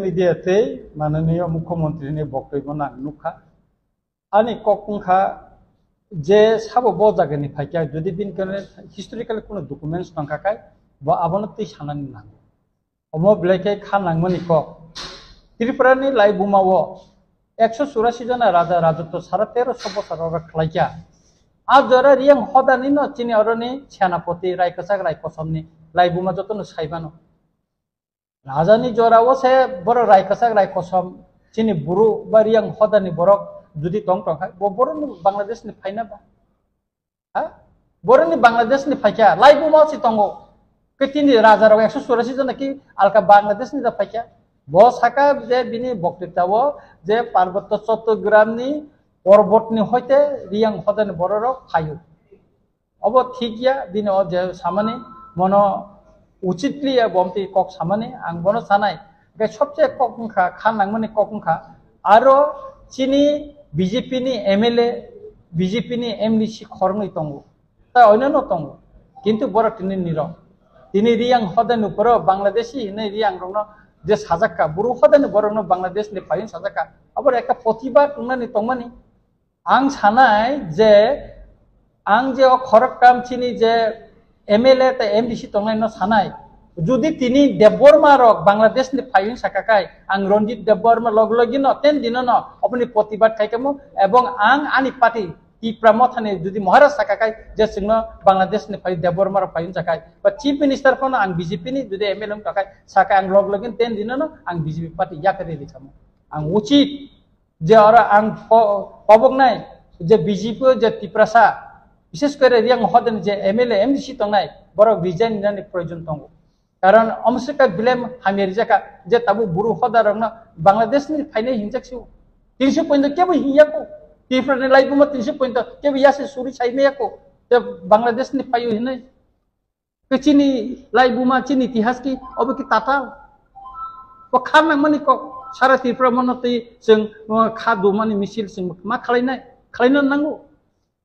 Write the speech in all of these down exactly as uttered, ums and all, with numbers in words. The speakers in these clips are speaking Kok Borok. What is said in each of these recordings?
Media tei mananiya mukhyamantri ni boktobyo no ang nukha. Ani kok wngkha je sabo bo jagani phaikha, jodi bini kene historical kuno documents tongkha khai, bo abono twi sanani nango. Omo belai khe kha nangmani kok. Tripura ni laibuma o ekso churasi jona raja rajotwo sara teroso bosor oro khlaikha. A jora Riyang hodani no chini oroni senapoti rai kwchak rai kosom ni laibuma jotono saimano. Rajani jora o se borok rai kwchak rai kosom chini buru ba Riyang hodani borok jodi tong tong khai, bo borok no Bangladesh ni phaina ba? Ha? Borok ni Bangladesh ni phaikha, laibuma o se tongo. Khe tini raja rok ekso churasi jona ki alka Bangladesh ni da phaikha. Bo saka je bini boktita o je Parbotto Chottogram ni porbot ni hoite Riyang hodani borok rok phaio. Obo thik ya, bini o je samani mono uchit liya, bo omtwi kok samani, ang bono sanai. Hwnkhe sobse kok wngkha, kha nangmani kok wngkha, aro chini B J P ni M L A, B J P ni M D C khoroknwi tongo, tai oinano tongo, kintu borok tini nirok. Tini Riyang hodani borok Bangladeshi hinwi Riyang rokno je sajakka, buru hodani borokno Bangladesh ni phaiyung sajakka, aboro ekta protibad wngnani tongmani. Ang sanai je, ang je o khoroktham chini je M L A tei M D C tongnai no sanai, jodi tini Debbarma rok Bangladesh ni phaiyung saka kai, ang Ranjit Debbarma log logi no ten dino no oboni protibad khai kamo, ebong ang ani party Tipra Motha ni jodi Maharaj saka kai je chwngno Bangladesh ni phaiyung Debbarma rok phaiyung saka kai, ba Chief Minister phano ang B J P ni jodi M L A wng kai saka ang log logi ten dino no ang B J P party yakari ri kamo. Ang uchit je oro ang ko-, koboknai je B J P o je Tiprasa, bises kore Riyang hodani je M L A, M D C tongnai, borok resign nani proyojon tongo. Karon omsika blame hamya rijaka je tabuk buru hoda rokno Bangladesh ni phainai hinjak sio. Tinso pointo kebo hinyako. Tripura ni laibuma tinso pointo kebo yase suri saimaya ko. Je Bangladesh ni phaio hinai. Ke chini laibuma, chini itihas ki, obo ki tatal. Bo kha nangmani kok, sara Tripura mono twi chwng, uh, kha dumani misil chwng ma khalainai, khalaino nango.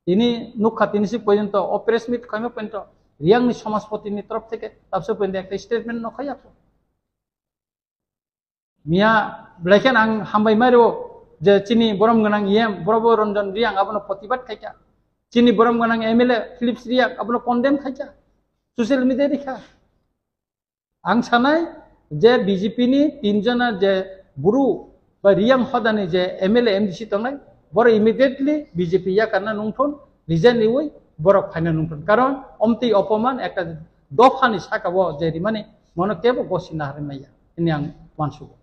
Tini nukha tini si porjonto, o press meet khaima porjonto, Riyang ni Samajpati ni torof theke, tabse porjonto ekta statement no khayako. Miya belai khe ang hambai mai rwo je chini borom gwnang E M, Bobo Ranjan Riyang abono protibad khaikha. Chini borom gwnang M L A Philips Riyang abono condemn khaikha social media rikha. Ang sanai je B J P ni tin jona je buru ba Riyang hodani je M L A M D C tongnai, borok immediately B J P yakarna nungthun, resign riwi borok phaina nungthun. Karon omtwi opoman ekta dophani saka o je rimani mono kebo gosi naharwi maya hwnwi ang uansugo.